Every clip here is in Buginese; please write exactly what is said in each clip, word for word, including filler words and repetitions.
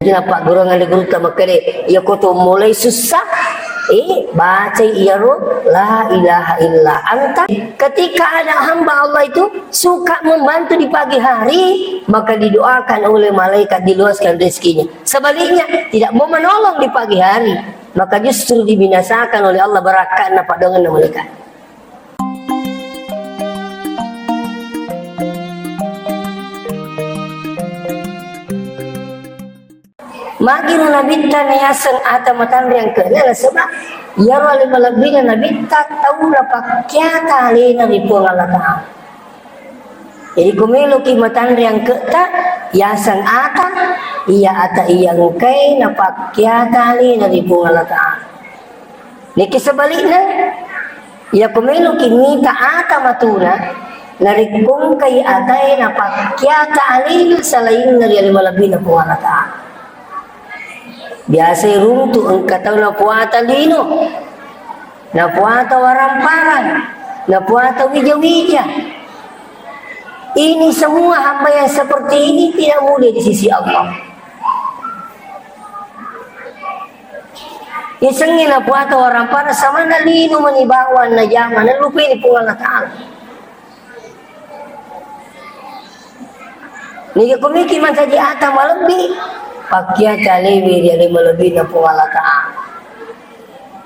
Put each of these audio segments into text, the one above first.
Jadi, napaggurungang ri gurutta makkeda, iya ko to mulai susah, eh, bacai iyaro la ilaha illa anta. Ketika ada hamba Allah itu suka membantu di pagi hari, maka didoakan oleh malaikat diluaskan rezekinya. Sebaliknya, tidak mau menolong di pagi hari, maka justru dibinasakan oleh Allah barakatna padongenna malaikat. Magi ro nabitta nayaseng ata matanre angke'na, nasaba iyaro ale malebbina nabitta tau napakkiata alena ri Puang Allah Ta'ala. Jadi ko meloki matanre angke'ta, yaseng ata, iya ata iya engkae napakkiata alena ri Puang Allah Ta'ala. Niki sebalikna, iya ko meloki mita ata matuna, narekko engkai atae napakkiata alena salainna ri ale malebbina Puang Allah Ta'ala. Biasa runtu engka tau napuata lino, napuata waramparang, napuata wija-wija. Ini semua hamba yang seperti ini tidak mulia di sisi Allah. Isengnge napuata waramparang samanna lino mani bawang najama, nalupai ni Puang Allah Ta'ala. Niga komiki mancaji ata malebbi, pakkiata lewe ri ale malebbina Puang Allah Ta'ala.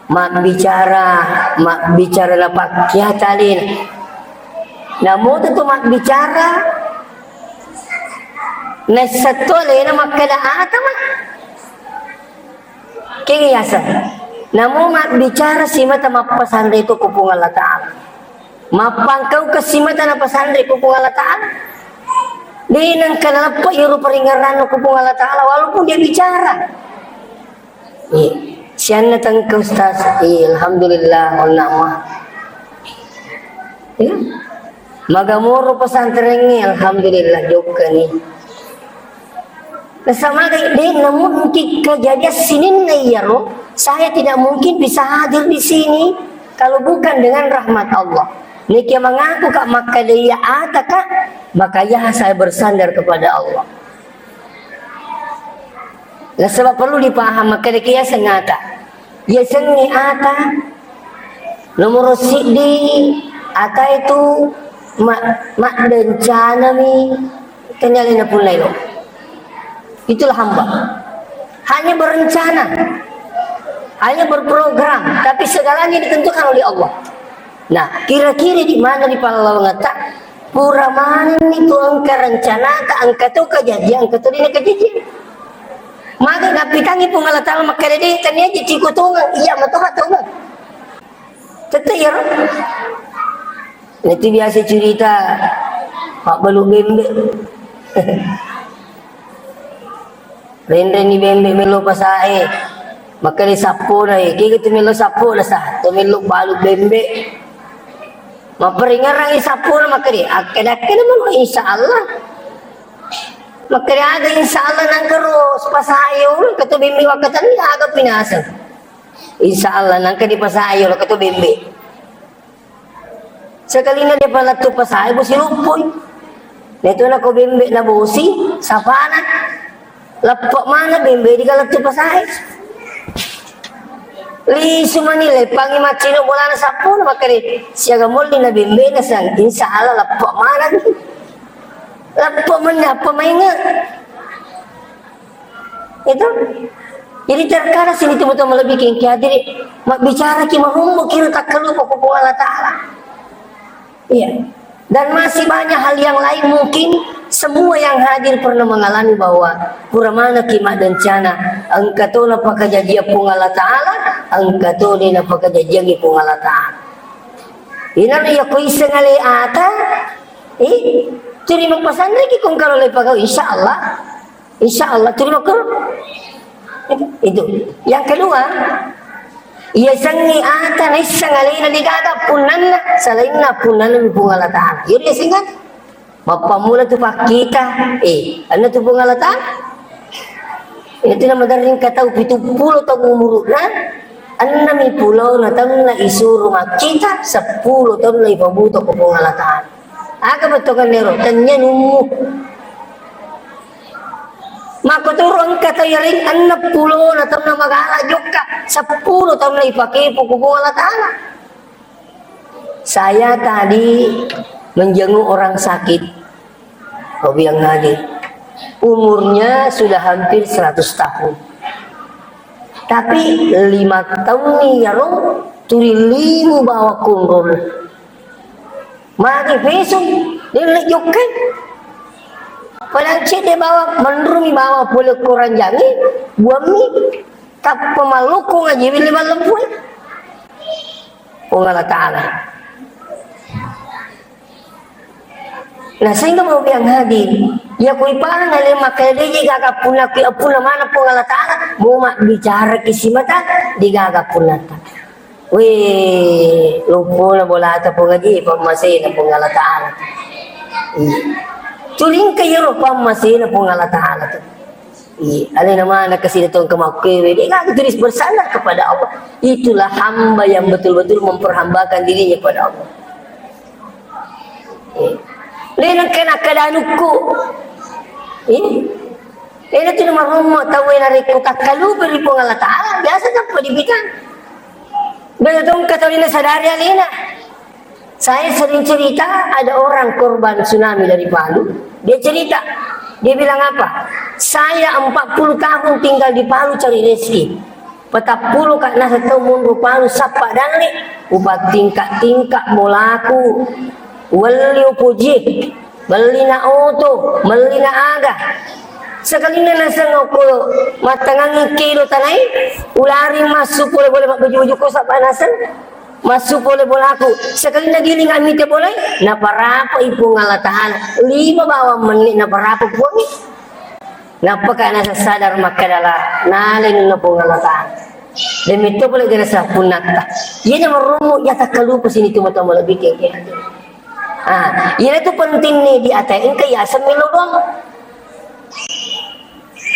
Mabbicara, mabbicara napakkiata alena. Namoto tu mabbicara, naissatto alena makkeda ata ma. Kegi yaseng. Namo mabbicara simata mappasanre to ko Puang Allah Ta'ala. Mappangkauka simata napasanre ko Puang Allah Ta'ala. De nengka naleppe iyaro paringerranna ko Puang Allah Ta'ala, walaupun dia bicara. Iya. Sianna tengka Ustaz. Iya, alhamdulillah, wal ni'mah. Iya. Magamoro pesantrengnge, alhamdulillah, jokkani. Nasamaga de, namun mungkin kejadian sininna iyaro, saya tidak mungkin bisa hadir di sini kalau bukan dengan rahmat Allah. Niki mengaku kak makkeda iya ata kak, maka ya saya bersandar kepada Allah. Nasaba perlu dipaham, makkeda ki yaseng ata. Yasengnge ata, nomoro siddi, ata itu ma-, maddencanami, tania alena punnai lo. Itulah hamba. Hanya berencana, hanya berprogram, tapi segalanya ditentukan oleh Allah. Nah, kira-kira di mana di pallawangetta? Pura manenni tu engka rencanata, engka to kajajiang, engka to dena kajajiang. Magi nappitangi Puang Allah Ta'ala makkeda de, tania je tiko tongeng, iya matoha tongeng. Tette iyaro. Itu biasa cerita Pak Balu Bembe. Renrenni bembe melo pasae. Makkeda sappona, eh, kega tu melo sappona sa, tu melo balu bembe. Mapparingerrangi sappona makkeda, akkeda-akkeda melo, insya Allah. Makkeda aga insya Allah nangka ro pasae, nangka tu bembe wakkatenni aga pinaseng. Insya Allah nangka di pasae, nangka tu bembe. Sekalina depa lettu pasae, bosi luppui. Netu nako bembe na bosi, sapana. Leppe mana bembe di lettu pasae. Lisu mani leppangi maccino bolana sappona makkeda siaga molli na bembe na sang. Insya Allah leppe mana. Leppe mana apa mainge. Itu. Jadi terkadang sini tu betul lebih kengki hadiri. Mak bicara ki mahumbu kira tak kelupa ku Allah Ta'ala. Iya. Dan masih banyak hal yang lain mungkin semua yang hadir pernah mengalami bahwa pura maneng ki maddencana engka to napakajajia Puang Allah Ta'ala, engka to de napakajajiangi Puang Allah Ta'ala. Ina iya ko iseng ale ata, eh, tuli mapasanre ki kong kalau le pagau, insya Allah. Insya Allah, terima kasih. Itu. Yang kedua, iya sengi ata naisseng alena degaga punnanna, selainna punnanna mi Puang Allah Ta'ala. Iya dia singkat. Mappamula tu pakkita, eh, anna tu Puang Allah Ta'ala. Itu nama garing katau pitu pulo tahun umurna, anna mi pulau na tahun na isuru makkita, sepuluh tahun na ipabuto ko Puang Allah Ta'ala. Aga bettukan nero, tanya nummu. Makkuturu engka tau yareng enneng pulona taunna magala jokka, seppulo taunna ipake ko Puang Allah Ta'ala. Saya tadi menjenguk orang sakit, Robiang Haji. Umurnya sudah hampir seratus tahun. Tapi lima tahun ni yaro tuli limu bawa kunrol. Magi pesung, delle jokkai. Palang cedde bawa, menrumi bawa pole ko ranjangi, buammi, tappa malluku ngaji wille mallempue. Puang Allah Ta'ala. Nah, sehingga mau bilang hadir, ya kui paham ale makanya dia gaga punna kui punna mana Puang Allah Ta'ala, mau mak bicara ki simata, digaga punna. Weh, lopona bolata Puang Haji, pammasena Puang Allah Ta'ala. Iya. Tulingka iyaro pammasena Puang Allah Ta'ala tu. Iya, alena mana kasih datang ke makkewe, dia kan terus bersandar kepada Allah. Itulah hamba yang betul-betul memperhambakan dirinya kepada Allah. Iya. Lena kena kedanukku. Iya. Lena tu nomor rumah tahu yang narekko takkalupa ri Puang Allah Ta'ala, biasa kan pada bilang. Beda dong kata lena sadari alena. Saya sering cerita, ada orang korban tsunami dari Palu, dia cerita, dia bilang apa? Saya empat puluh tahun tinggal di Palu cari rezeki. Patappulo ka nasa tau monro Palu sappa dalle, upatingka-tingka bolaku, welli upoji, mellina oto, mellina aga. Sekalinna naseng okko mattangangi kilo tanai, ulari massu pole-pole mabbaju-baju ko sappa naseng. Massu pole bolaku, sekalinna giling amite bolai, naparapai Puang Allah Ta'ala. Lima bawang menni naparapa Puangnge. Nappaka nasa sadar makkadala, nalai nunna Puang Allah Ta'ala. Demitu pole gana sapunatta. Iya na marummu jata kalupa sini tu mata malebbi keke. Ah, iya tu penting nih di atai engka ya semilo doang.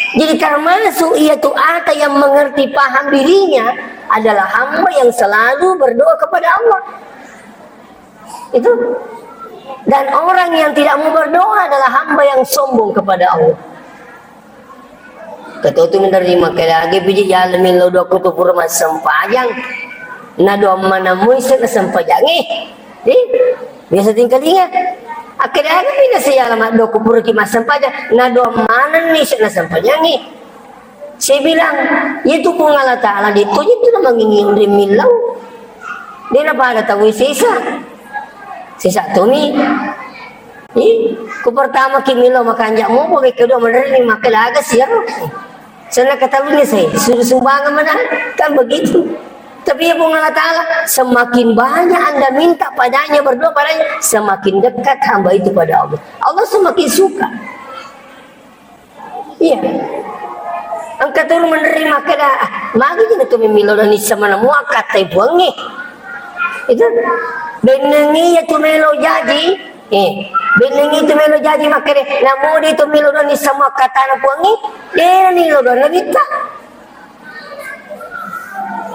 Jadi termasuk ia tu ata yang mengerti paham dirinya adalah hamba yang selalu berdoa kepada Allah. Itu. Dan orang yang tidak mau berdoa adalah hamba yang sombong kepada Allah. Ketotu menerima kelagi biji jalan milo doa kutu pura massempajang. Na doa mana muisa na sempajang eh. Di, biasa tingkalinga. Akhirnya ada bina saya lama doku pura ki massempajang. Na doa mana ni na sempajang eh. Saya bilang, itu Puang Allah Ta'ala di tu itu na mangingi ri millau. Dia na pada tahu sisa. Sisa tumi. Ih, ku pertama ki millau makanja mo, ku kedua menerima kelaga siang. Sana kata lu ni saya, suruh sumbangan mana? Kan begitu. Tapi ya Puang Allah Ta'ala, semakin banyak Anda minta padanya, berdoa padanya, semakin dekat hamba itu pada Allah. Allah semakin suka. Iya. Engka turu menerima keda, ah, magi jena tu mimilo dan isa mana mua katai Puangnge. Itu. Bennengi ya tu melo jaji, eh, bennengi tu melo jaji makkeda, namu di tu milo dan isa mua katana Puangnge, dena milo dan nabitta.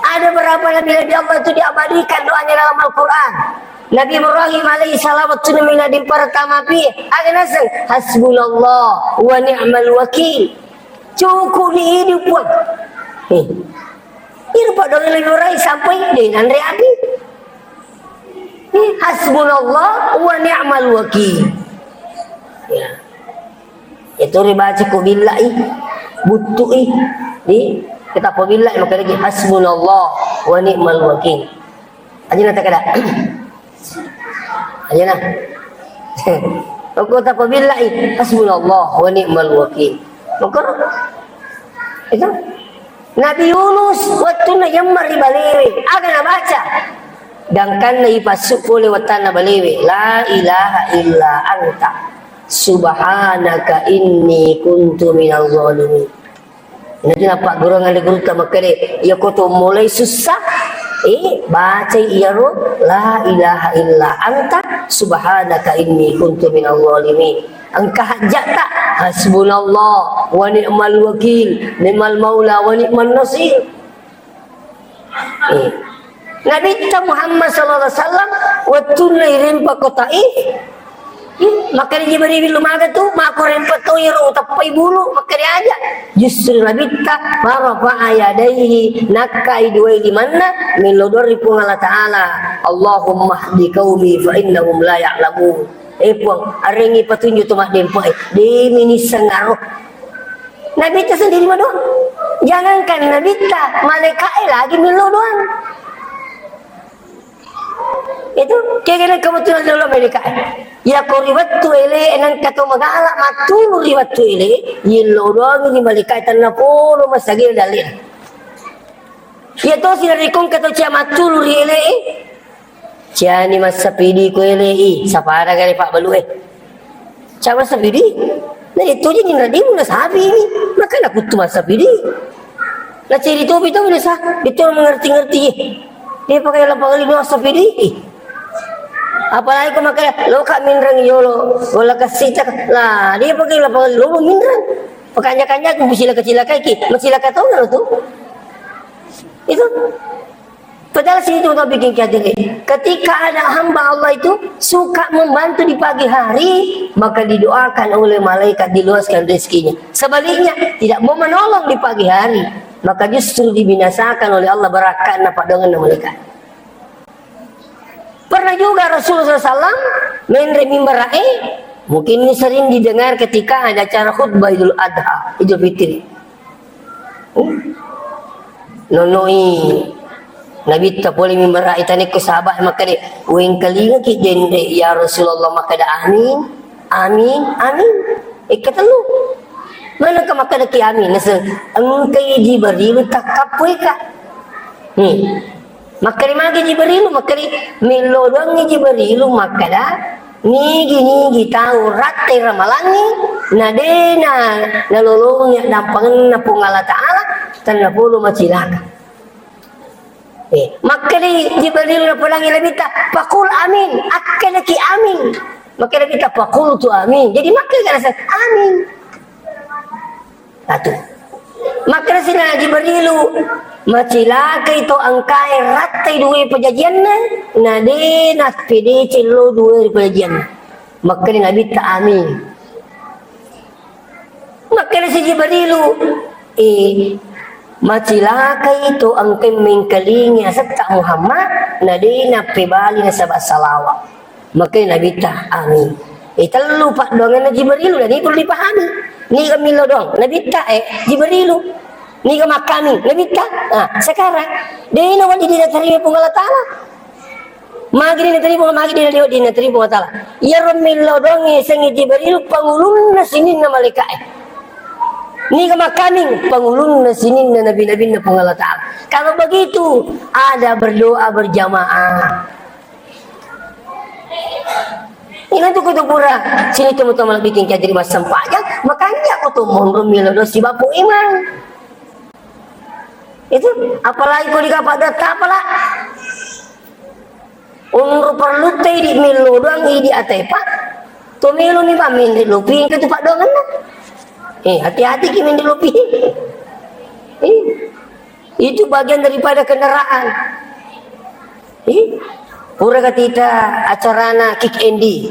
Ada berapa nabi-nabi Allah itu diabadikan doanya dalam Al-Quran. Nabi Ibrahim alaihi salam waktu nabi Nabi pertama pi, aga naseng, hasbunallah wa ni'mal wakil. Cukup ni hidup Puang. Eh. Ini Pak Doni Nabi Ibrahim sampai di nanre api. Ih, hasbunallah wa ni'mal wakil. Ya. Itu ribaca ku billahi, buttu'i. Di, kita ku billahi, maka lagi hasbunallah wa ni'mal wakil. Aja na takada. Aja na. Aku tak ku billahi, hasbunallah wa ni'mal wakil. Maka itu. Nabi Yunus, wettunna yemmeng ri balewe, aga nabaca? Gangkanna ipassu pole wettanna balewe, la ilaha illa anta, subhanaka inni kuntu minal zalimin. Nabi napaggurungang ri gurutta makkeda, iya ko to mulai sussa, eh, bacai iyaro, la ilaha illa anta, subhanaka inni kuntu minal zalimin. Engka hajjatta, hasbunallah wa ni'mal wakil, ni'mal maula wa ni'man nasir. Eh. Nabitta Muhammad sallallahu alaihi wasallam wettunna irimpa ko Taif, Ih, makkeda Jibril, "Lu maga tu, makkoreng petto iro uteppai bulu, makkeda aja." Justru Nabitta, "Farafa'a yadaihi," nakkai duai limanna, mello doang ri Puang Allah Ta'ala, "Allahumma hdi qaumi fa innahum la ya'lamun." Eh, Puang, arengngi petunjuk to maddempe'e, de' mi nisseng aro. Nabitta sendiri madoang. Jangankan Nabitta, malaika'e lagi mello doang. Itu, kegana kebetulan dalam Amerika. Ya, ko ri wettu ele, nang kato magala, matulu ri wettu ele, yello doang ni malaika'e, tenna polo masagil dalil. Ya to, sinarikong kato cia matulu ri ele, eh. Ciani massapidi ko ele, i, sapada gare Pak Balu, eh. Caba sapidi. Na itu je ninra dimu na sapi ini. Maka na kuttu massapidi. Na ciri topi tau na sa. Itu mengerti-ngerti. Dia pakai lapang lima sapidi. Apalagi ko maka loka minreng yolo. Wala kasita. Lah, dia pakai lapang lima minreng. Pakanya-kanya aku cilaka-cilakai ki. Macilaka tau nggak tu? Itu. Padahal sini tuh bikin hati-hati. Ketika ada hamba Allah itu suka membantu di pagi hari, maka didoakan oleh malaikat diluaskan rezekinya. Sebaliknya, tidak mau menolong di pagi hari, maka justru dibinasakan oleh Allah barakatna padongan malaikat. Pernah juga Rasulullah sallallahu alaihi wasallam menre mimbar, eh, mungkin ini sering didengar ketika ada acara khutbah Idul Adha, Idul Fitri. Nonoi Nabitta pole mimbar, itanekko sahabat makkeda, "Wengkalingaki dende, ya Rasulullah, makkeda amin, amin, amin." Ekka tellu. Manengka makkeda ki amin? Naseng, engkai Jibril takkappoika. Hmm. Makkeda magi Jibrilu, makkeda mello doangngi Jibrilu makkeda, nigi-nigi tau rattai ramalangngi, na dena nalolongi addampangenna Puang Allah Ta'ala, tenna polo macilaka. Eh, makkeda Jibrilu napodangi Nabitta, "Pakul amin," akkedaki amin. Makkeda Nabitta, "Pakul tu amin." Jadi makkeda rasa amin. Atu. Makkeda sina Jibrilu, "Macilakai to engkae rattai duwe pajajianna, na de nappedeceng lo duwe pajajianna." Makkeda Nabitta, "Amin." Makkeda si Jibrilu, "Eh, macilakai to engkae mengkalingi asetta Muhammad, na de nappebali nasaba salawa." Makkeda Nabitta, "Amin." Eh, tellu paddoangenna Jibrilu, na ini perlu dipahami. Niga millau doang? Nabitta, eh, Jibrilu. Niga makkaming? Nabitta. Ah, sekarang, de nawedding dinatarima Puang Allah Ta'ala. Magi dinatarima, magi dina-, dinatarima Puang Allah Ta'ala. Iyaro millau doang yasengnge Jibrilu, pangulunna sininna malaika'e. Niga makkaming? Pangulunna sininna nabi-nabinna Puang Allah Ta'ala. Kalau begitu, ada berdoa berjamaah. Ina tu kutu pura, sini tu mutu malah bikin kajari massempajang, makanya aku tu monro milo dosi bapu imang. Itu, apalagi ko di kapal data apalah. Unru perlu te idi milo doang idi atepa. Tu milo mi pamin di lupi ke tu padongan. Eh, hati-hati ki min di lupi. Eh. Itu bagian daripada kendaraan. Ih, pura katita acarana Kick Andy.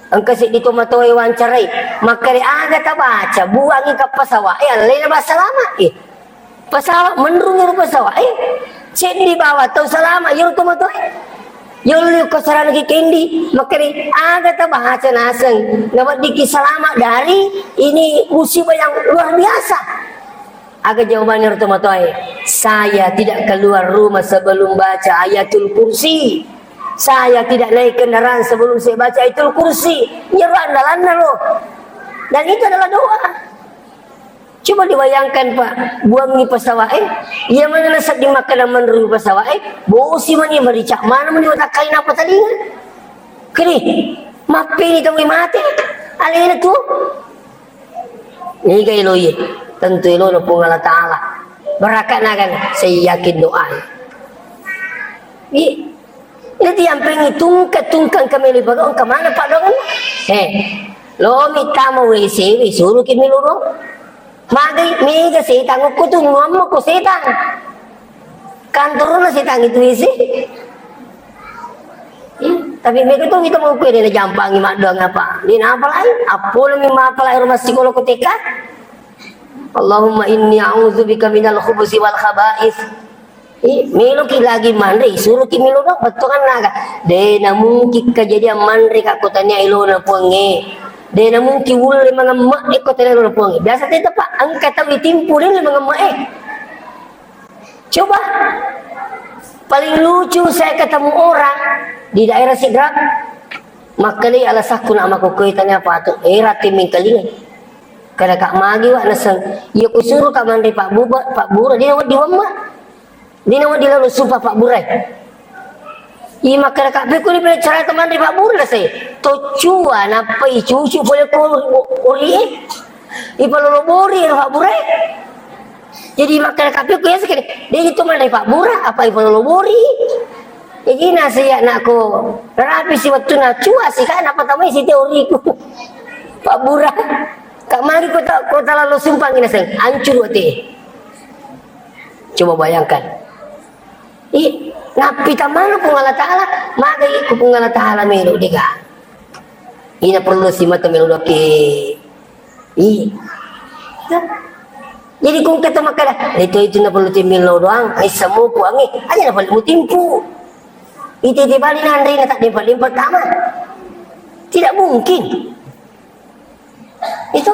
Engka seddi tomatoe wawancarai. Makkeda aga tabaca, buangi ka pesawat. Eh, allena ba salama. Eh, pesawat menrung ero pesawat. Eh, seddi bawa tau salama, ero tomatoe. Yolli ko sarana Kick Andy. Makkeda aga tabaca naseng. Naweddiki salama dari ini musibah yang luar biasa. Aga jawabanna ro tomatoae? "Saya tidak keluar rumah sebelum baca Ayatul Kursi. Saya tidak naik kendaraan sebelum saya baca Ayatul Kursi." Iyaro andalanna ro. Dan itu adalah doa. Coba dibayangkan, Pak, buangi pesawat, eh? Iya mana nasedding makkeda menrung pesawat, eh? Bosi mani merica, mana mani watakkalina apa talinga? Kini, mappeni tau mate. Alena tu. Niga eloe? Tentu elo'na Puang Allah Ta'ala. Baraka'na kan? Saya yakin doa. Iya. Jadi yang pengen tungka-tungka kami libaga, engka mana paddoangenna? Eh, lo mittama W C, we suruh kimi lurung. Magai, mega setang, okko tu, muamma ko setang. Kantorna setang itu W C. Iya, Tapi mega tu kita mau kue dena jampangi maddoang apa? Dena apalai? Apollo mi mapalai rumah psikologi T K. Allahumma inni a'udzubika minal khubusi wal khaba'is. Eh, meloki lagi manre, suruki melo doang, bettuanna aga. De na mungkin kejadian manre ka kotania ilona puangnge. De na mungkin ulle mangemme e kotania ilona puangnge. Biasa teta pak, engka tau itimpu de ulle mangemme e. Coba, paling lucu saya ketemu orang di daerah Sidrap, makkedai alasakku nak makkukkoe tania patu, era timming kalingai. Kada kak magi wa naseng, iya kusuru kak manre pak buba, pak bura, dia waddi wamma. Dina wedding lalo supa pabburai. Iya makkeda kapekku ni pole carata manre pabbura na sai. Toccua nappa icucu pole ko ori e. Ipalolo bori ero pabburai. Jadi makkeda kapekku ya sekali. Dia itu manre pabbura apa ipalolo bori. Jadi nasi ya nakko rapi si wettu na cua si kan apa tamai si teoriku. Pabbura. Kak magi kota kota lalo sumpang ina seng. Ancur wate. Coba bayangkan. Ih, nappi tamana Puang Allah Ta'ala, magai ku Puang Allah Ta'ala melo dega. Ina perlu si mata melo doke. Ih. Jadi kung kata makkeda, itu itu na perlu timil lo doang, ai semua puangi, aja na perlu timpu. Itu itu bali nanre na tak dapat pertama. Tidak mungkin. Itu.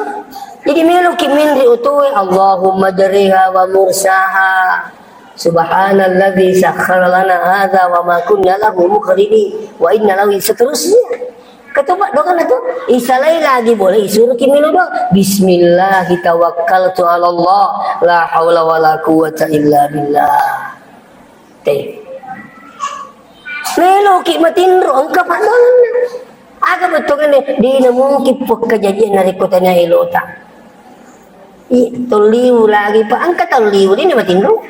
Jadi meloki menri otoe, Allahumma jariha wa mursaha. Subhanalladzi sakhkhara lana hadza wa ma kunna lahu muqrinin wa inna lahu seterusnya. Ketupat doang itu. Isalai lagi boleh isuruh ki melo doang. Bismillah tawakkaltu ala Allah la haula wala quwwata illa billah. Te. Meloki matinro, engka paddoanna. Aga bettuanna, dina mungkin pekkajajian narekko tania elota. I, tolliu lagi, pa engka tolliu, dina matinro.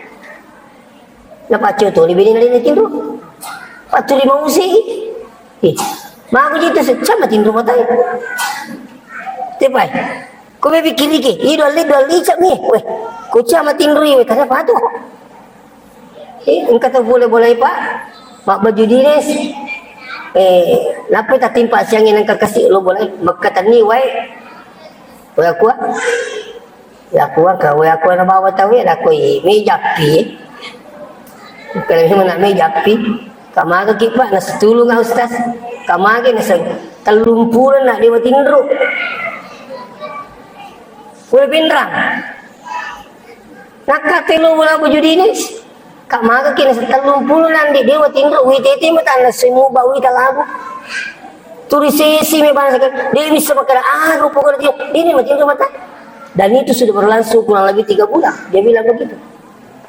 Napaccio toli bini na dina tinro. Pattuli mausi. I, mago jitu secca matinro matai. Tepai. Ko mepikkiriki, i dua li, dua li cak mi. Weh, ko cia matinroi, weh, kada patu. Eh, engka tau pole bolai, Pak. Mabbaju dinas. Eh, nappa tatimpa siangnge nengka kasi lo bolai. Makkatenni wae. Wae akua. Ya akua ka, wae akua na bawa tau ya, nakoi, me jappi. Bukan memang nak me jappi. Kamaga ki, Pak, nasetulung, Ustaz. Kamaga nasa tellung pulo na dewa tinro. Pole pinrang. Nakka telo bola baju dinas. Kak maga kina setellung pulo nandi dewa tinro wi tete mata na semu ba wi talabu. Turi sesi me bangsa kan. Dia bisa makan ah rupa kau dia ini mati mata. Dan itu sudah berlangsung kurang lebih tiga bulan. Dia bilang begitu.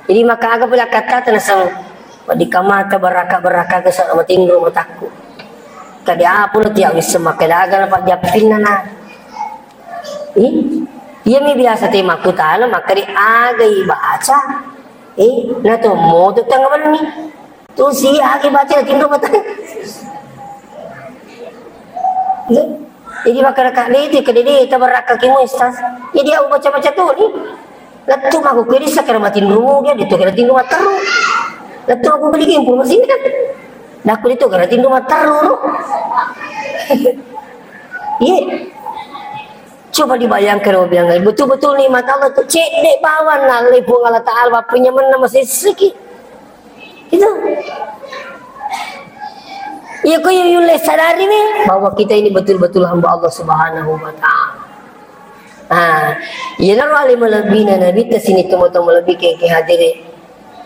Jadi maka aga pula kata tena sang di kamata baraka baraka ke sa matinro mataku. Kade apa lo tiap bisa makan dagang apa japinna na. Ih, iyami biasa te makkutana makkeda aga ibaca. Eh, na tommo tu tengnga wenni. Tu si aga ibaca tinro mata. Iya. Jadi makkeda kak de tu kede de tabarakka ki mu Ustaz. Jadi au baca-baca tu ni. Lettu mako kedi sakara matinro dia de tu kede tinro matteru. Lettu mako beli ki informasi kan. Nakku de tu kede tinro matteru. Iya. Coba dibayangkan, oh, bilang, betul-betul nikmat Allah tu cedde bawang nalai Puang Allah Ta'ala, pappenyamenna masesseki. Itu. Iya, ko iya yulle sadari mi bahwa kita ini betul-betul hamba Allah Subhanahu wa Ta'ala. Ah, iya naro ale malebbina Nabi ta sini tomo-tomo lebbi ke, ke hadiri.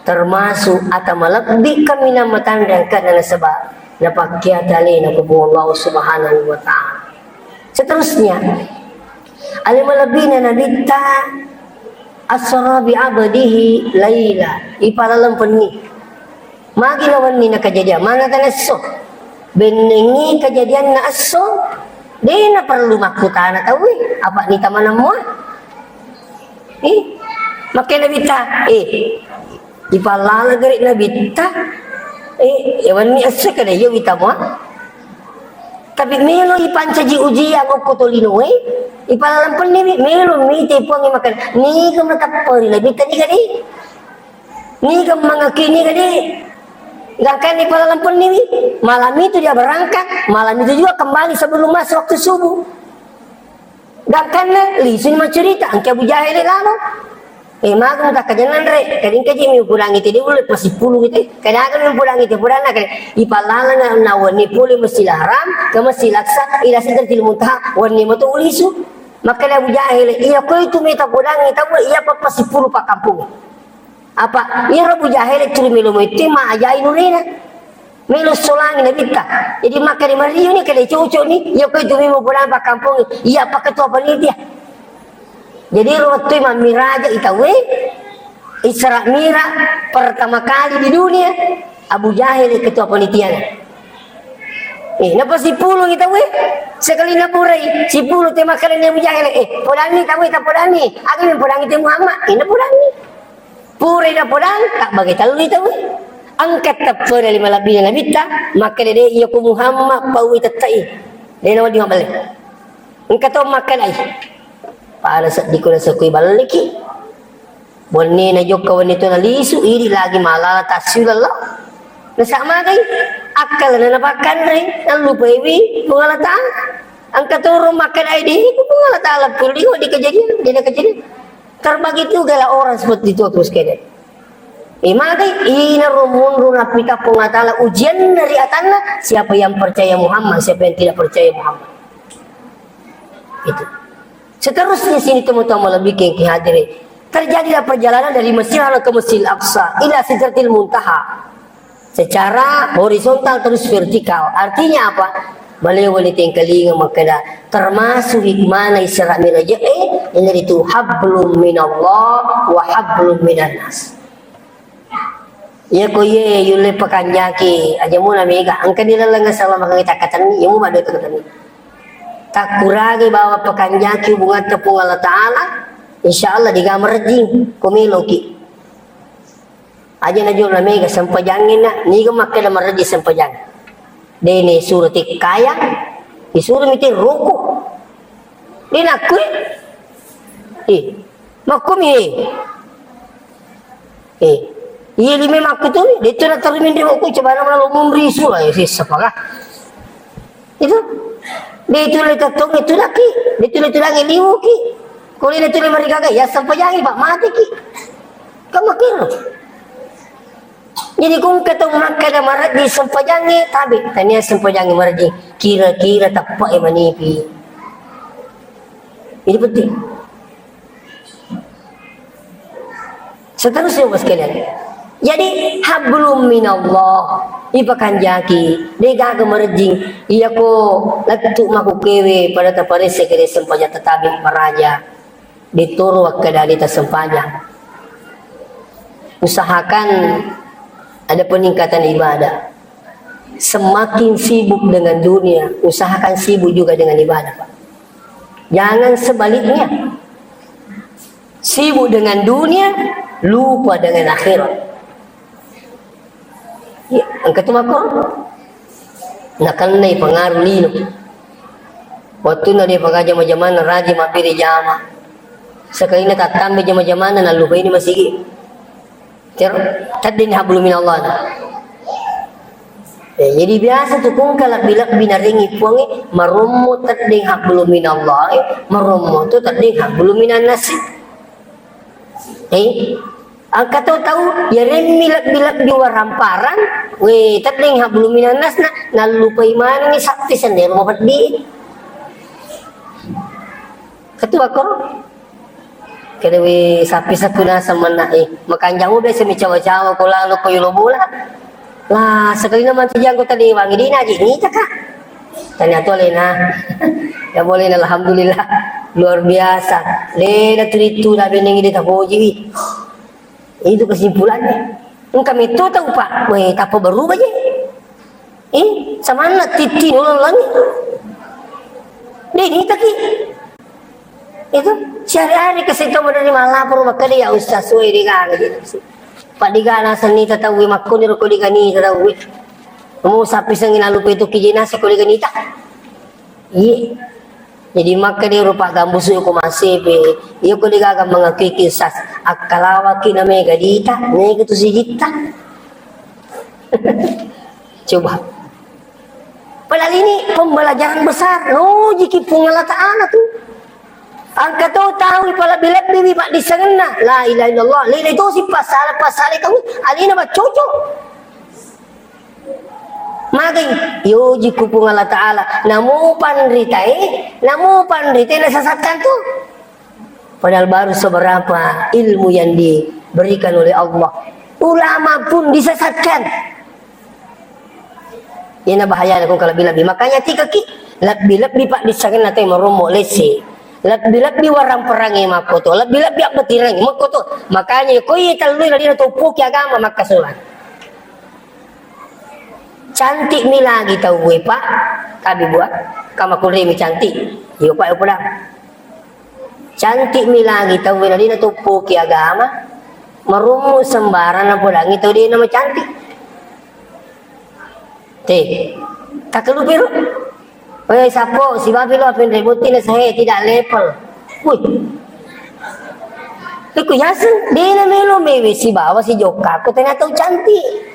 Termasuk ata malebbi kaminang matanre angkana nasaba napakkiata alena ko Puang Allah Subhanahu wa Ta'ala. Seterusnya, ale malebbina Nabitta asra bi abdihi laila, ipalaleng penni. Magi na wenni na kejadian, mana tanesso. Bennengi kejadian na esso, de na perlu makkutana tauwe, apa ni tamanammo. Eh, makkeda Nabitta, eh, ipallala gare Nabitta, eh, yawanni esse kada iya wita mua. Tapi melo ipancaji ujian okko tolinoe, ipalalampenni mi, melo mite puangnge makkeda, niga matepperi Nabitta niga de. Niga mangakini niga de. Gangkanna ipalalempenniwi, malam itu dia berangkat, malam itu juga kembali sebelum masuk waktu subuh. Gangkanna lisuni maccarita, engka Abu Jahil lalo. Eh, maga mutakkajanna anre, kadang kaji mi pudangi te, dia boleh pasi pulu gitu. Kadang mi pudangi te, pudanna, kadang ipalalana na wenni pole Masjidil Haram, ke Masjidil Aqsa, ila Sidratil Muntaha, wenni mato ulisu. Makkeda Abu Jahil, iya ko itu meta pudangi tau, iya pa pasi pulu pakkampung. Apa? Iyaro Abu Jahil tuli melo metti maajai nurena. Melo solangi nabitta. Jadi makkeda mario ni, kada cocok ni. Iya ko itu melo pudangi pakkampung. Iya pa ketua panitia. Jadi ro wettui mammiraja i tauwe, Isra Mi'raj pertama kali di dunia, Abu Jahil ketua panitiana. Eh, napa sipulung i tauwe? Sekali na purai, sipulung te makkadanni Abu Jahil, eh, podanni tauwe, ta podanni. Aga mi podangi te Muhammad? Eh, na podanni. Purai na podang, tak bagi tellu i tauwe. Engka teppena lima labbina nabitta, makkeda de iya ko Muhammad paui tettai. De na wedding mabballe. Engka to makkedai. Pada seddiko nasakui balliki. Wenni na jokka wenni to nalisu, idi lagi malala tassiu lello. Nasa magai, akkalna napakkanre, nallupaiwi Puang Allah Ta'ala. Engka toro makkedai de, ku Puang Allah Ta'ala pulli, oh, di kejadian, di kejadian. Terbagi juga lah orang seperti itu, aku sekalian. Eh, magai, ina rumunru napita Puang Allah Ta'ala ujian dari atanna, siapa yang percaya Muhammad, siapa yang tidak percaya Muhammad. Itu. Seterusnya sini teman-teman lebih ke hadirin. Terjadilah perjalanan dari Masjidil Haram ke Masjidil Aqsa ila Sidratil Muntaha. Secara horizontal terus vertikal. Artinya apa? Bale wali tengkalinga makkeda termasuk hikmana Isra Mi'raj, eh, yaitu hablum minallah wa hablum minan nas. Iya ko iye yulle pakanjaki, aja muna mega. Engka di laleng salama kami takkatenni, iya mu madu takkatenni. Takkurage bawa pakanjaki hubungatta Puang Allah Ta'ala, insya Allah diga marejjing, ko meloki. Aja na jolo na mega sempajangnge na, niga makkeda marejjing sempajang. Dene suro tekkaya, disuro mite ruku. Dena kui. Eh, Makkomi, eh. Eh, iya lima makkutumi, detu na terru minri ko coba na lo munri sura, eh, sessa paga. Itu. Detu le tettong itu laki, detu le tulang liwuki. Ko le tu le marigaga, ya sempajangi, Pak, matiki. Kamu kira. Jadi kung ketong makkeda marejjing sempajangnge, tabe, tania sempajangnge marejjing. Kira-kira teppa e manipi. Ini penting. Seterusnya, Bapak sekalian. Jadi, hablum minallah, ipakanjaki, degaga merejing, iyako lettu makukewe pada taparese kede sempajang tetabi maraja, ditoro wakkeda dita sempajang. Usahakan ada peningkatan ibadah. Semakin sibuk dengan dunia, usahakan sibuk juga dengan ibadah, Pak. Jangan sebaliknya. Sibuk dengan dunia, lupa dengan akhirat. Ya, engka tu mako. Nakennai pengaruh lino. Waktu na dia pagaja jama-jamanna, rajin mabbere jama. Sekali na tattambe jama-jamanna, nallupai ni masigi. Tero, teddeni hablum minallah. Eh, jadi biasa tu kungka lebbi-lebbi narengi puangi, marommo teddeng hablum minallah, eh, marommo tu teddeng hablum minannasi. Eh, engka tau-tau, ya remmi lebbi-lebbi waramparang, we, teddeng hablum minannasna, nallupai manengi sappi sendero mapeddi. Ketua koro. Kede we sappi sakuna semenna, eh, makanjang udah semi cawa-cawa ko lalo ko yolo bola. Lah, sekali na mantu jangko tadi wangi dina aja nita, Kak. Tanya tu alena. Ya boleh, alhamdulillah. Luar biasa. Lena tu itu na beneng ide tapoji. Itu kesimpulannya. Engka metto tau, Pak. Weh, tapa berubah je. Eh, samanna titti nolong langit. Deh, nitaki. Itu, sehari-hari kesito menerima lapor, maka dia, "Ustaz, weh, dega," gitu. Pak, dega na seni tatawi makkoni roko dega ni tatawi. Mau sapi sengin alu petu kijena sekoli ganita. Iya. Jadi, makkeda ero paggambusu ko masepe, iya ko degaga mangakui kisas, akkalawaki na mega dita, mega tu sijitta. Coba. Padahal ini pembelajaran besar. Nojiki Puang Allah Ta'ala tu. Engka to tau ipalebbi-lebbi wi paddissengenna. La ilaha illallah. Lele tosi pasala-pasala kau. Alina baccoco. Magai, yoji ku Puang Allah Ta'ala, namo panritae, namo panritae nasesatkan tu. Padahal baru seberapa ilmu yang diberikan oleh Allah. Ulama pun disesatkan. Ina bahaya ko lebbi-lebbi. Makanya tikaki lebbi-lebbi paddissengenna te marommo lesse. Lebbi-lebbi warang perangi makkoto, lebbi-lebbi abbatirangi makkoto. Makanya ko iye tellui ladina toppoki agama makkasolang. Cantik mi lagi tauwe, Pak. Tabi buat. Kama kuremi cantik. Iyo, Pak, iyo, podang. Cantik mi lagi tauwe, nadina toppoki agama. Marummu sembarang napodangi tau dena macantik. Te. Takkalupi ro. Eh, sappo, sibawa lo apenre botting na sahe, tidak level. Wih. Iku yaseng, dena melo mewe sibawa sijokka, ko tena tau cantik.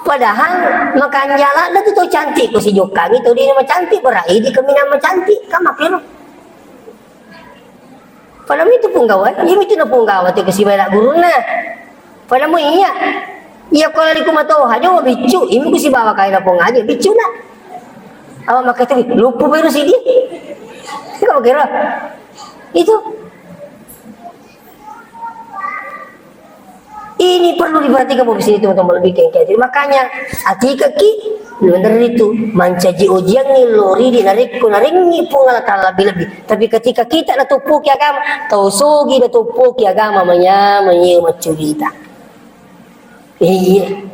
Padahal makanja ladde tu tau cantik, ko sijokkangi tau dena macantik, berarti idi kaminang macantik, kan makkero. Pada mitu punggawa, iya mitu na punggawa tu kasi bela gurunna. Pada mu iya. Iya ko lari ku matoha, aja biccu, imu ku sibawa kaina pong aja, biccu na. Awa makatu, lupu beru sidi. Kau kira? Itu. Ini perlu diperhatikan, Bapak Ibu, teman-teman, lebih kengkeng. Makanya, atikaki, bener itu, mancaji ujian nih, lori di narekko, narengi Puang Allah Ta'ala lebih-lebih. Tapi ketika kita natoppoki agama, tau sogi natoppoki agama, manyameng iya maccurita. Iya.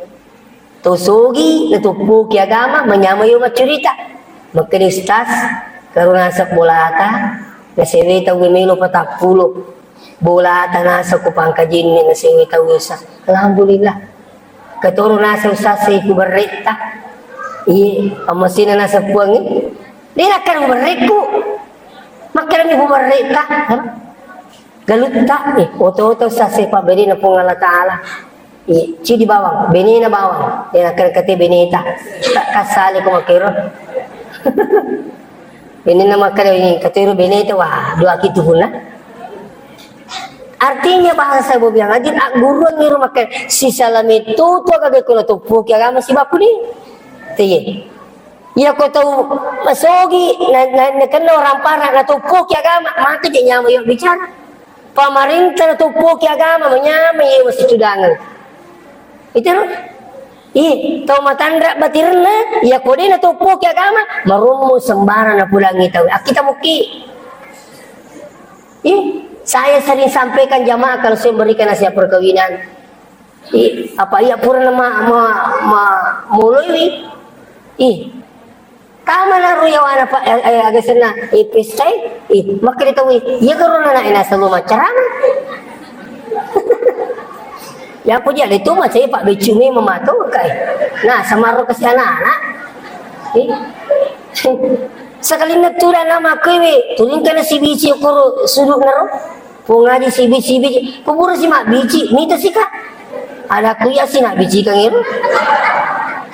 Tau sogi natoppoki agama, manyameng iya maccurita. Makkeda ustaz, karo naseng bolata, nasewe tau melo patappulo. Bolata naseng ko pangkajinni nasewe tau ustaz. Alhamdulillah. Katoro naseng ustaz sei ku berretta. Iye, ammasina naseng puangnge. De nakkeda ku berrekku. Makkeda mi ku berretta. Galutta, eh, oto-oto sase pabberena Puang Allah Ta'ala. Eh, cidi bawang, benena bawang. Eh, nakkeda kate beneta. Tak kasale ko makkero. Benena makkeda ini, katero beneta, wah, dua kitu puna. Artinya bahasa bobiang ajin, agguruang iro makkeda, sisala metto tu aga gakko natoppoki agama sibaku di. Tiye. Iya ko tau masogi, na, na, nakenna orang para, natoppoki agama, maka je nyameng iya bicara. Pamarenta natoppoki agama, manyameng iya masitudangeng. Itu ro? Ih, tau matanra batirenna, iya ko de natoppoki agama, marommo sembarang napudangi tau. Akkita mukki. Ih, saya sering sampaikan jamaah kalau saya memberikan nasihat perkawinan. Ih, apa iya purana ma, ma, ma, moloi wi? Ih, Kamana ro yawana, Pak, eh, eh, aga senna, eh, pesta, eh, makkeda tau, eh, iya garo nana ena selalu maccarama. Ya, aku dia itu macam, eh, Pak Becu memang mato, kai. Nah, sama ro kasi anak-anak. Eh. Sekali netu dan nama kowe, turun kena si biji ukur sudut nero. Pung aji sibi-sibi, kuburu si mabbici, mita sika. Ada kuya si nabbici kang ero.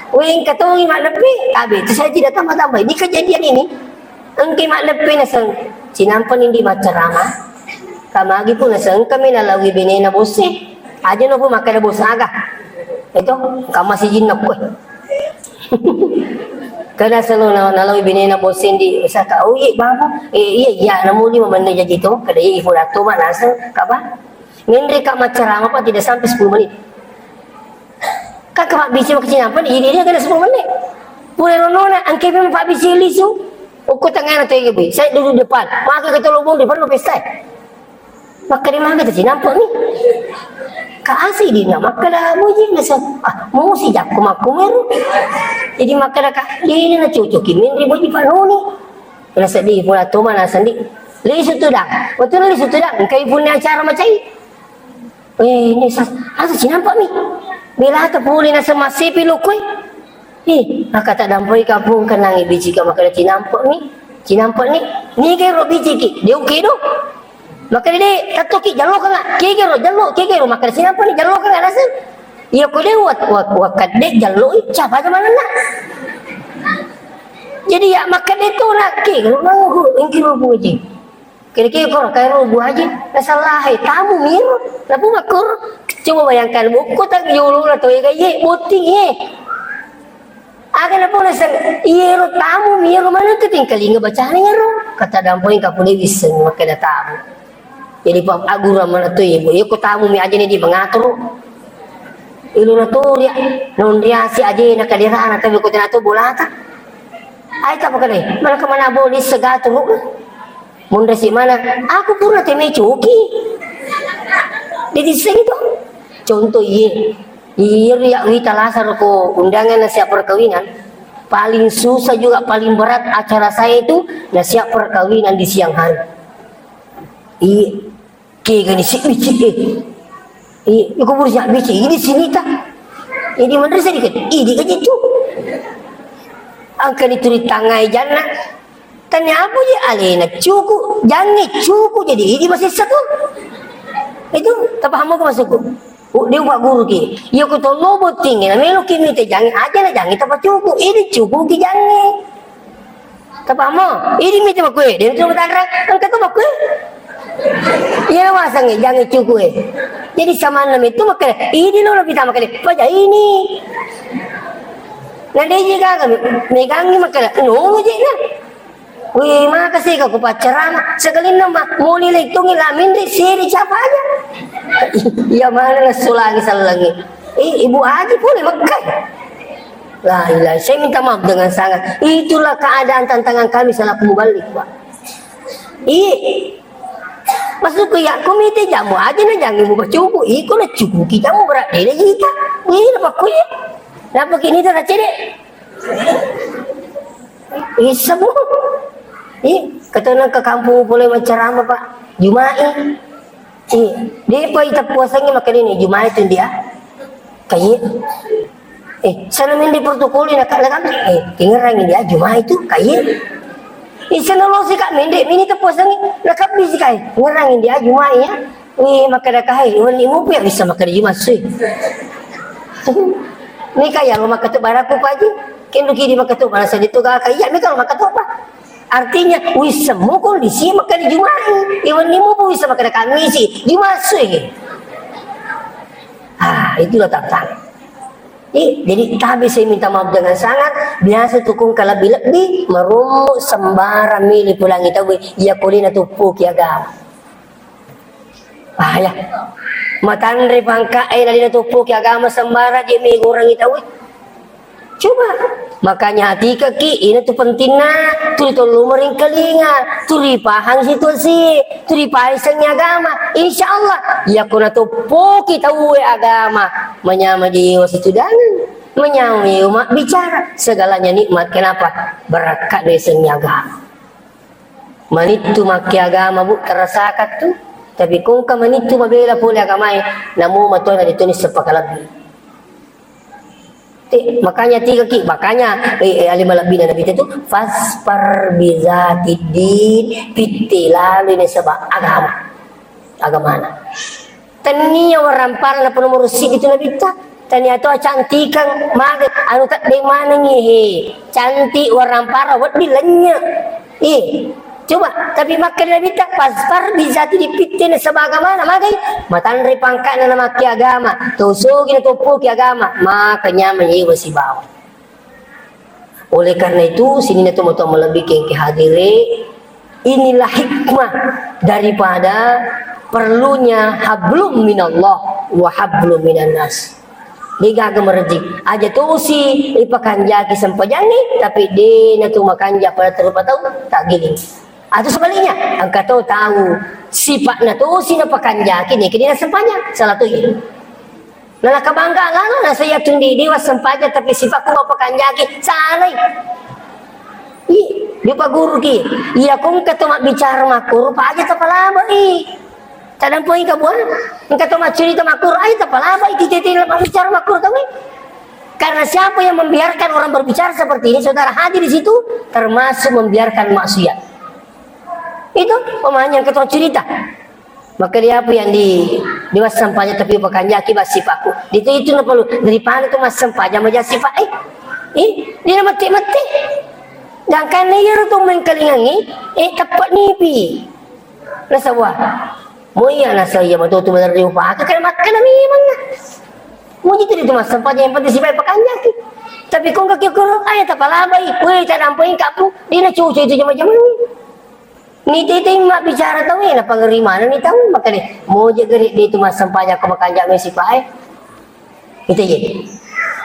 Weng katongi maddeppe, tabe, itu saya tidak tambah-tambah. Ini kejadian ini, engke maddeppe naseng, cinampa nindi maccarama. Kamagi pun naseng, kami nalawi benena bosse. Aja nopo makkeda bosse aga. Itu, kama si jinna kue. Kada selalu na-, naloi binena bosen di, misalkan, "Oh, iya, Bang, Bang." "Eh, iya, iya, namu lima menit jadi tu." Kada iya, ibu dato, Bang, naseng, Kak, Bang. Menre, Kak, maccarama, Pak, tidak sampai sepuluh menit. Kak, Kak, Pak, bisa makan apa nih? Ini dia kena sepuluh menit. Pura ronona, angke memang Pak bisa lisu. Uku tengah nanti, Bu. Saya duduk depan. Maka kita lubung depan, lu pesta. Makkeda magi tacinampe'mi. Ka asei dina makkeda boji naseng, ah, musi jakko makkumero. Jadi makkeda ka, dena nacocoki menre boji panoni. Naseddi pula toma nasendi. Lisu tudang. Wettunna lisu tudang, engkai punna acara macai. Eh, ini sa-, asa cinampe'mi. Belata pole naseng massepi lokkoe. Ih, maka taddampoi kampung kenangi bicika makkeda cinampe'mi. Cinampe'ni. Niga ero biciki? De ukedo. Makkeda de, tattoki jallo kanga. Kegero, jallo, kegero. Makkeda cinampe'ni jallo kanga naseng. Iya ko de' wat-, wat-, wakkadde' jalloi, siapa aja manenna. Jadi ya makkadde' tu nak ke, engki rubu aja. Kira-kira koro kae rubu aja, nasalahai tamu miro, napu makkoro. Coba bayangkan, buku tak julu na to, iya, iya, botting, iya. Aga na pole sang, iyaro tamu mi iyaro maneng ke tingkalinga bacana iyaro. Kata dampeng ka pole wisseng makkeda tamu. Jadi pa agura mana tu ibu, iya ko tamu mi aja ni di mengatur. Iluna tu dia, non riasi aja na kaderana, tapi ko tena tu bolata. Ai tak pakai, mana ke mana boleh segatur. Munra si mana, aku pura teme coki. Jadi seng to. Contoh iye. Iya, iya, wita lasar ko undangan na siap perkawinan. Paling susah juga, paling berat acara saya itu na siap perkawinan di siang hari. Iya. Kega ni si bicik, eh. Iya, aku baru siap bicik. Ini sini ta. Ini mana sedikit. Ini kan itu. Angka dituri tangai jana. Tanya apa je alena cuku, jange cuku, jadi ini masih satu. Itu, tapaham ko maksudku? Oh, dia buat guru ki. Iya, ku tollo botting, na melo ki mite jange aja na jange tapa cuku. Ini cuku ki jange. Tapaham? Ini mite makue, dia tu tanra, angka tu makue. Iya, masang jange cuku, eh. Jadi samanna itu makanya, ini lo lebih tamak kali, paja ini. Na de' je gaga, megangngi makkeda, nolo je na. Wih, maka sih ku paccarama, sekalinna ma, moni lettungi la minri siri siapa aja. Iya mana la sulangi sallangi. Eh, Ibu Haji pole makkai. La ilaha, saya minta maaf dengan sangat. Itulah keadaan tantangan kami selaku mubalik, Pak. Iya. Maksudku ya, ku mite jamu aja na jange mu bacuku, iko na cukuki jamu berat deh jika. Wih, apa kuya? Napa kini tak cedek? Isemu. Ih, katana ke kampung pole maccarama, Pak. Jumai. Ih, de' pa ita puasangi makkeda ni Jumai tu dia. Kaye. Eh, sana mende protokol na kak lagam. Eh, tingerangi dia Jumai tu kaye. Ih, sana lo si kak mende mini tepuasangi. Lagam bisi kai. Ngerangi dia Jumai ya. Wih, makkeda kahai, wenni mupi ya bisa makkeda Jumai sui. Ni kaya lo makkeda baraku Pak Haji. Kendu kidi makkeda baraku sadi tu gaka. Iya, mi kalau makkeda, Pak. Artinya, wissemu kondisi makkeda Jumai. Iwenni mupi bisa makkeda Kamisi. Jumai sui. Ah, itulah tantangan. Eh, jadi tabe saya minta maaf dengan sangat. Biasa tukung kalebbi-lebbi, marummu sembarang mili pulangi tau. Iya, kolina tuppuki agama. Ah, ya. Matanre pangka e, nalina toppoki agama sembara je megorangi tau. Coba. Makanya hatikaki, ini tu pentingna, tuli tollo meringkalinga, tuli pahang situasi, tuli paiseng agama. Insya Allah, ya kuna toppoki tau agama, menyama jiwa situdangan, menyama jiwa bicara, segalanya nikmat. Kenapa? Berkat dosennya agama. Manittu makkeagama, Bu, terasakan tu. Tapi kongka manittu mabela pole agamae, namo matona ditoni sepakalebbi. Te, makanya tiga ki, makanya, eh, eh, ale malebbina Nabi itu, "Fasfar bizatid din", pitte lalui nasaba agama. Agamana. Tennia warang parang napa nomoro siddi tu Nabitta. Tania to acantikang, maga anu teddeng manengi, he. Cantik warang parang, wedding lennye. Eh, coba, tapi makkeda Nabitta, "Fasfar bizati dipitte nasaba agamana," magai? Matanre pangkana na makke agama, to sogi na toppoki agama, maka nyameng yewa sibawa. Oleh karena itu, sininna tomatoa malebbi kengke hadire, inilah hikmah daripada perlunya hablum minallah wa hablum minannas. Degaga merejik. Aja tosi ipakanjaki sempajangnge, tapi dena tu makanja pada terlupa tau, tak giling. Atau sebaliknya, engka to tau sipakna tosi napakanjaki, neke dena sempajang, salah to iya. Nah, nakabangga lalo nasaya tundi dewa sempaja, tapi sipakku mau pakanjaki, salai. Ih, dia Pak Guru ki. Iya, kong keto mabbicara makuru, Pak aja tapalaba, ih. Tadang poin kabuan, engka to macurita makuru, aja tapalaba, ih, titi-titi mabbicara makuru, tahu, ih. Karena siapa yang membiarkan orang berbicara seperti ini, saudara hadir di situ, termasuk membiarkan maksiat. Itu pemahaman yang ketua cerita. Maka dia apa yang di, Di massempajang tapi pakanjaki massipakku. Itu, itu na perlu. Daripada tu massempajang maja sipa. Eh, eh, dia mati-mati. Gangkanna iyaro tu mengkalingangi, eh, teppek nipi. Nasaba, mo iya nasaba iya matu tu bener riupaka, kan makkana memang. Muji tu itu massempajang, yang penting sipa pakanjaki. Tapi kong kaki kurang, ayo tapalabai. Weh, tadampai kapu. Dia na cucu itu jama-jama ni. Ni titeng mabbicara tau, eh, napangerri maneng ni tau, makanya moja gari dia itu massempajang ko makanja mesi pae. Itu je.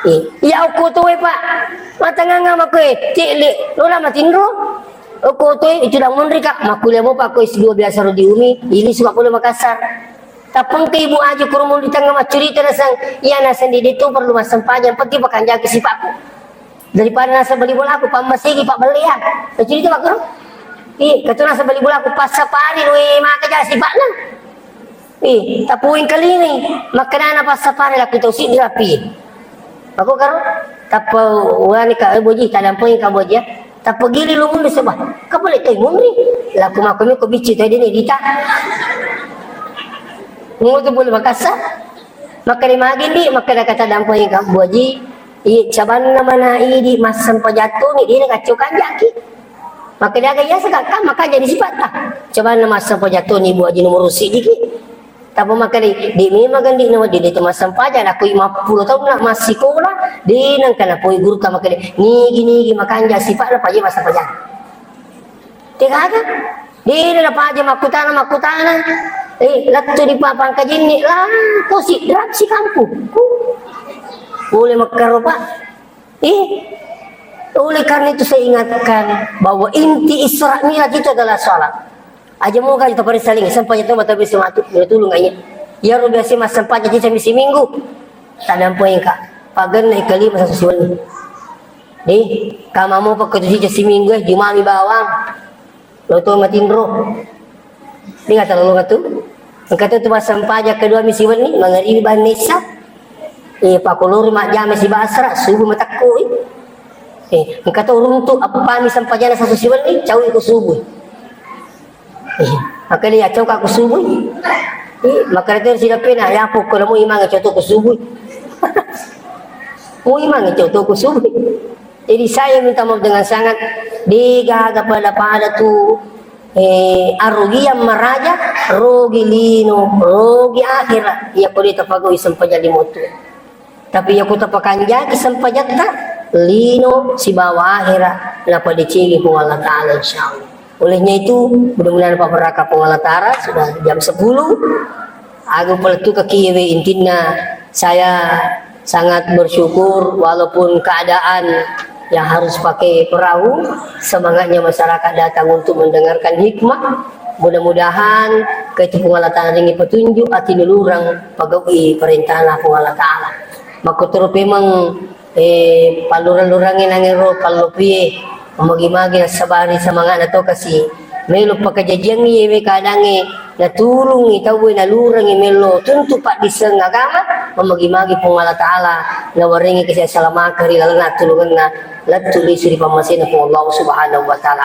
Eh, ya aku tu, eh, Pak. Matanganga mako, eh, cek le, lola matinro. Aku tu, eh, itu dah munri, Kak. Makuliah mo, Pak, ko S dua biasa ro di Umi, ini suka kuliah Makassar. Tapengka ibu aja kurung di tengah maccurita nasang, iya nasang di itu perlu massempajang, pergi pakanjaki sipakku. Daripada nasaba bali bolaku, pammasigi pabbelleang. Tacurita makkoro? Ih, katu nasaba bali bolaku, passapari, we, maka ja sipa'na. Ih, tapuing kalini, makkedana passapari, laku tau siddi rapi. Mako karo? Tappa wani ka, eh, boji, tadampoi ka boji, ya. Tappa gili lu munri saba. Ka boleh toi munri. Laku mako mi ko bicci toi dene dita. Ngoto boleh makassa. Makkeda magi ndi, makkeda kata dampoi ka boji. Iya, cabanna mana idi massempajang toni, dina kacau kanjaki. Makkeda aga iya saka, kan makanja di sipatta. Cabanna massempajang toni, Bu Haji, nomor siddi ki. Tapi makkeda, di memang kan di nomor di itu massempajang, aku lima puluh tahun nak massikola, di nang kana poi guru ka makkeda, nigi, nigi, makanja sipatna, paja massempajang. Tegaga? Dena napaja makkutana, makkutana. Eh, lettu di papang kajinni, lah, ko sidrap si kampung. Boleh makkaro, Pak. Eh, oleh karena itu saya ingatkan bahwa inti Isra Mi'raj itu adalah salat. Aja mau kaji tapare saling, sampai itu mata bisa mati, boleh tulung aja. Ya, ro biasa mas sempat jadi sampai seminggu. Tadampoi ka. Pagenna ikali masa susuan. Di, kamamu pakai tu sija siminggu, eh, jumami bawang. Lo tu matinro. Di kata lo tu. Engka tu, tu massempajang kedua mi siwenni, mangaribi banne isya. Eh, pakolori majjama sibasara, subuh matakko. Eh, engka tu runtu, apa mi sempajana satu siwenni, cawi ko subuh. Eh, makanya ya, cau ka ku subuh. Eh, makanya tu sila pena, ya, pokok mu imang cau tu ku subuh. Mu imang cau tu ku subuh. Jadi saya minta maaf dengan sangat, degaga pada-pada tu, eh, arugiang maraja, rogi lino, rogi akhirat. Iya ko dia tapagau sempajang limo tu. Tapi iya ko tapakanjaki sempajatta, lino sibawa ahera napadecengi Puang Allah Ta'ala, insyaallah. Olehnya itu, mudah-mudahan pabarakah Puang Allah Ta'ala, sudah jam sepuluh. Agung palettu kaki we, intinna saya sangat bersyukur walaupun keadaan yang harus pakai perahu, semangatnya masyarakat datang untuk mendengarkan hikmah. Mudah-mudahan kaitu Puang Allah Ta'ala ringi petunjuk, ati nulurang pagaui perintahna Puang Allah Ta'ala. Makkotoro pemeng, eh, pallurang-lurangnge nangero pallopie, magi-magi nassabari semangatna to kasi melo pakajajiangngi yewe kadangnge, natulungi tauwe nalurangi melo tuntu paddisseng agama, magi-magi Puang Allah Ta'ala nawarengi kasi asalamakeng ri lalenna tulungenna lettu lisu ri pammasena Puang Allah Subhanahu wa Ta'ala.